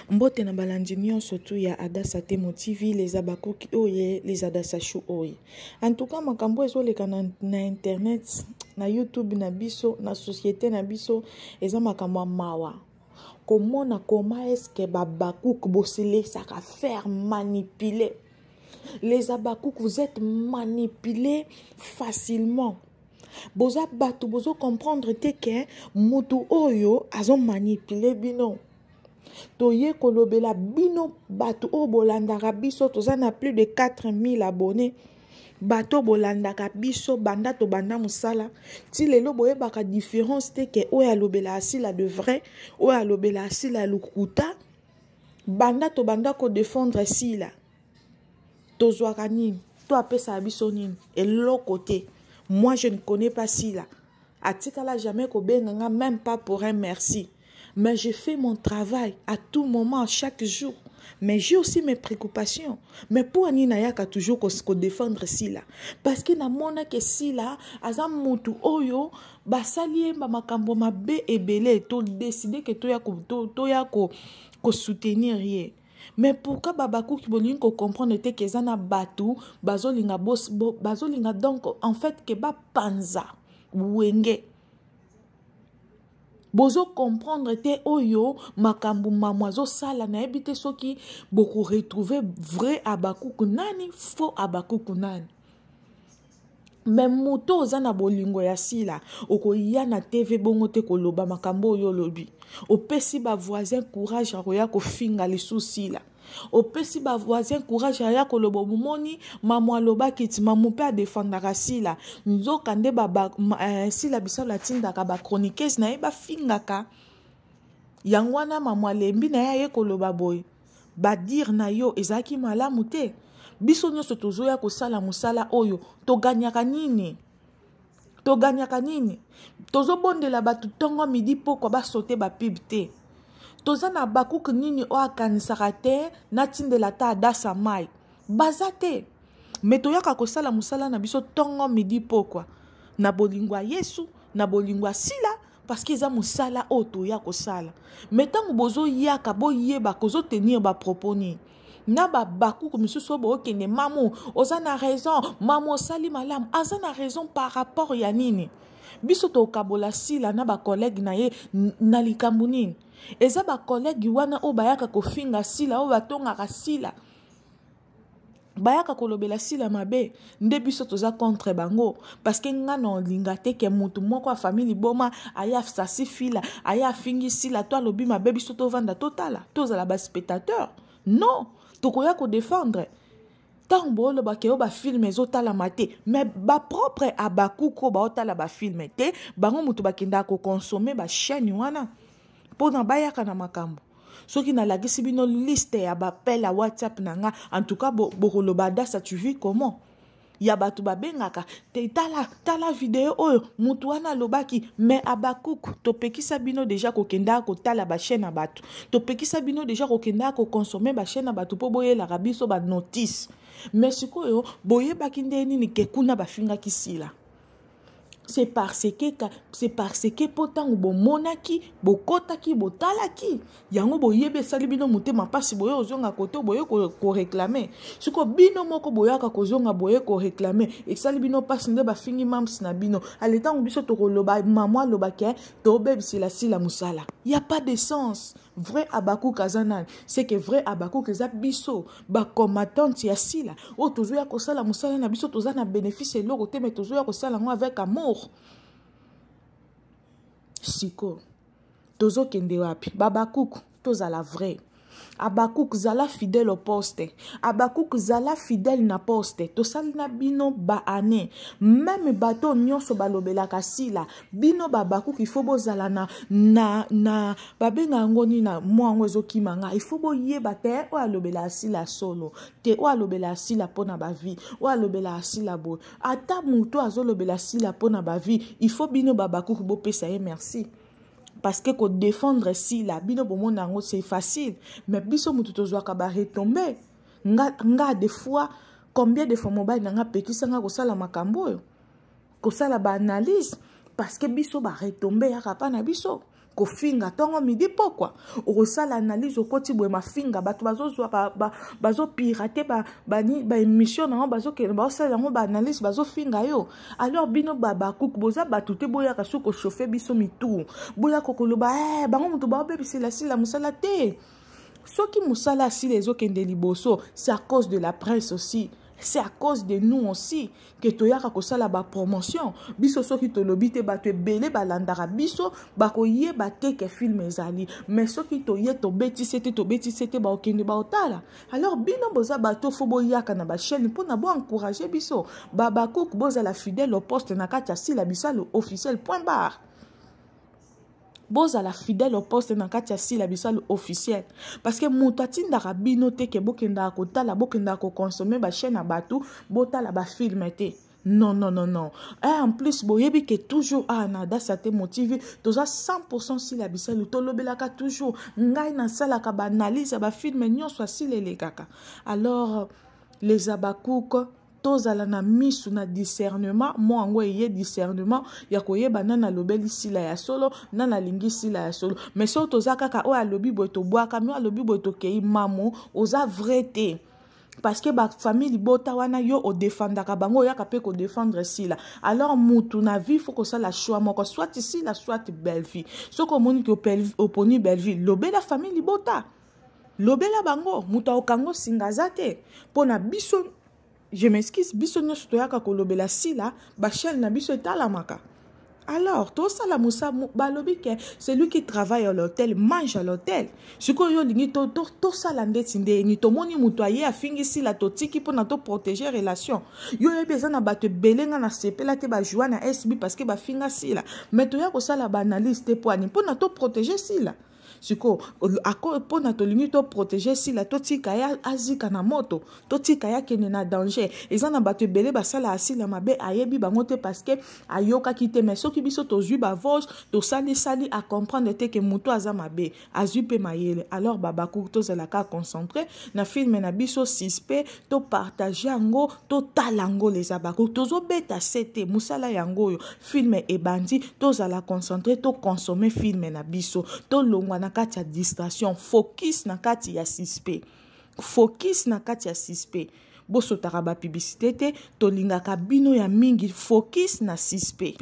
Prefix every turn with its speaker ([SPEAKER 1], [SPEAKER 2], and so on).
[SPEAKER 1] Mbote na balandi nyonso tu ya Adassa Temo TV, les Abakuki oye, les Adassa Chou oye. En tout cas, makambo ezoleka na, na internet, na YouTube na biso, na société na biso, eza makambo ya mawa. Komona comment est-ce que babakuk bosilesaka faire manipuler. Les Abakouk, vous êtes manipulés facilement. Boza bato bozo comprendre te ke mutu oyo azo manipuler bino. Toye kolobela bino bato oyo bolandaka biso, toza na plus de 4000 abonnés. Bato bolandaka biso banda tobanda mosala ti lelo boyebaka différence te ke oyo alobela asila de vrai, oyo alobela asila lokuta. Banda tobanda ko défendre sila, tozwaka nini? To apesaka biso nini? Eloko te. Moi je ne connais pas Sila. Atikala jamais kobenga nga, même pas pour un merci. Mais je fais mon travail à tout moment, chaque jour. Mais j'ai aussi mes préoccupations. Mais pour nini nayaka toujours ko défendre Sila? Parce que namona ke Sila aza mutu oyo basali ye ba makambo mabe ebele, to décider ke toya ko, to, toya ko, ko soutenir ye. Mais pourquoi babakuki bolingi ko comprendre te ke eza na batu bazolinga bos, bo, bazolinga donc en fait ke bapanza wenge. Bozo comprendre te oyo makambo mamu azosala, nayebi te soki boko retrouver vrai Abakuku nani, faux Abakuku nani. Mais moto oza na bolingo ya Sila, okoya na TV bongo te koloba makambo oyo olobi. Opesi ba voisin courage ya koya kofinga lisusu Sila. Opesi ba voisin courage ya koloba omoni mamu alobaki ti mamu pe adefendaka Sila. Nzoka nde ba, ba, ma Sila bisalo atindaka ba chroniqueuse na ye bafingaka. Yango wana mamu alembi na ye aye koloba boye. Ba dire na yo ezalaki malamu te. Biso nyonso tozoya kosala mosala oyo, toganyaka nini? Toganyaka nini? Tozobondela bato tongo midi pokwa basote ba pub te. Toza na bakuku nini oyo akanisaka te natindela ta Adassa mai. Baza te. Me toyaka kosala mosala na biso tongo midi pokwa. Na bolingo ya Yesu, na bolingo ya Sila, parce que eza mosala oyo toya kosala. Me ntango bozoyaka, boyeba kozotenir ba propos nini. Na ba bakuku misusu oyo bookende, mamu oza na raison, mamu osali malamu, aza na raison par rapport ya nini? Biso tokabola Sila na ba collègue na ye na likambo nini? Eza ba collègue wana oyo bayaka kofinga Sila, oyo batongaka Sila, bayaka kolobela Sila mabe, nde biso toza contre bango. Parce que nga na olinga te ke mutu moko ya famille liboma aya sasi fila, aya afingi Sila, to alobi mabe, biso tovanda totala, tozala ba spectateur. Non, tokoya ko défendre. Tango boloba ke yo ba film ezotalama te, mais ba propre abakuko baotala ba film te, bango mutu bakendaka ko consommer ba chaîne wana mpona bayaka na makambo. Soki nalakisi bino liste ya ba appel ya WhatsApp na nga, en tout cas bokoloba Adassa tu vis comment? Ya bato babengaka te, tala, tala video oyo mutu wana alobaki. Mais Abakuku, topekisa bino deja kokenda kotala ba chaîne ya bato, topekisa bino deja kokenda kokonsommer ba chaîne ya bato mpo boyelaka biso ba notice. Mais sikoyo boyebaki nde nini ke kuna bafingaki Sila? C'est parce que, c'est parce que po tango bomonaki, bokotaki, botalaki, yango boyebi esali bino motema mpasi, boye ozonga koto, boye ko réclamer. Siko bino moko boyaka kozonga, boye ko réclamer, esali bino mpasi nde bafingi mams na bino. Ale tango biso tokoloba, mama aloba ke tobebisela Sila mosala. Y a pas de sens. Vrai Abakouk aza nani? C'est que vrai Abakouk eza biso ba combattante ya Sila. Oyo tozoya kosala mosala na biso, toza na bénéfice eloko te, mais tozoya kosala yango avec amour. Siko tozokende wapi? Babakouk, tozala vrai. Abakouk, zala fidèle au poste. Abakouk, zala fidèle na poste. Tosali na bino ba année. Même bato nyonso balobelaka Sila. Bino ba Abakouk, il faut bozala na, na, na, babenga yango nini na mwa yango ezokima nga. Il faut boyeba te oyo alobela Sila solo. Te oyo alobela Sila pona ba vie. Oyo alobela Sila boye. Ata moto azolobela Sila pona ba vie, il faut bino ba Abakouk bopesa ye merci. Parce que ko défendre Sila, bino bomona yango c'est facile, mais biso mutu tozwaka ba retombées. Nga, nga des fois, combien de fois mobali na nga pekisa nga kosala makambo oyo? Kosala ba analyse, parce que biso ba retombées yaka pa na biso. Kofinga ntongo midi pokwa, okosala analyse, okoti boye mafinga, bato bazozwa, bazopirater baémission ba, na yango, bazokende bazosala yango baanalyse, bazofinga yo. Alors bino babakuku boza bato te, boyaka soki kochauffer biso mitu, boyaka koloba eh, bango moto baobebisela Sila mosala te. Soki mosala asila ezokende liboso, c'est à cause de la presse aussi, c'est à cause de nous aussi ke toyaka kosala bapromotion. Biso soki tolobi te, bato ebele balandaka biso bakoyeba te ke film ezali. Mais soki toye tobetisi te, tobetisi te, baokende baotala. Alors bino boza bato, fo boyaka na bachaîne mpona boencourager biso. Babakuku, bozala fidèle au poste na kati ya Sila Bisalo Officiel, point barre. Bozala fidèle au poste na kati ya Sila Bisalo Officiel, parce que moto atindaka bino te ke bokendaka kotala, bokendaka koconsommer bachaîne ya bato, botala bafilm te. Non, non, non, non. Et en plus boyebi ke toujours awa na Adasa te Motivi, toza 100 Sila Bisalo. Tolobelaka toujours, ngai nasalaka baanalyse ya bafilm nyonso asila elekaka. Alors les abakuku, tozala na misu na discernement mo yango eye, discernement ya koyeba nani alobeli Sila ya solo, nani alingi Sila ya solo. Mais soki toza kaka oyo alobi boye tobwakami, oyo alobi boye tokei, mamo oza vrai te, parce que bafamille libota wana yo odefendaka bango, oyaka mpe kodefendre Sila. Alors mutu na vie fo kosala choix moko, soit Sila, soit Bellevie. Soki omoni ke oponi Bellevie, lobela famille libota, lobela bango. Moto akokango singa aza te. Mpo na biso, je m'excuse, biso nyonso toyaka kolobela Sila, bachaîne na biso etalamaka. Alors tosala mosa, balobi ke celui qui travaille à l'hôtel mange à l'hôtel. Sikoyo yo olingi tosala ndeti ndeni? Tomoni moto aye afingi Sila, totiki mpona toprotéger relation. Yo oyebi eza na bato ebele, nga nasepela te bajoi na SB parce que bafinga Sila, mais toya kosala baanalyse te. Po ani? Mpona toprotéger Sila. Sikoyo mpona tolingi toprotéger Sila, totika ye azika na moto, totika ye akende na danger. Eza na bato ebele basala asila mabe, ayebi bango te parce que ayokaki te. Mais soki biso tozwi bavoge, tosalisali, acomprendre te ke moto aza mabe, azwi mpe mayele. Alors babaku, tozalaka concentré na film na biso Suspect, topartager yango, totala yango. Leza baku, tozobeta se te, mosala yango oyo. Film ebandi, tozala concentré, toconsommer film na biso, tolongwa na kati ya distraction. Focus na kati ya Suspect, focus na kati ya Suspect. Bosotaka bapublicité te, tolingaka bino ya mingi. Focus na Suspect.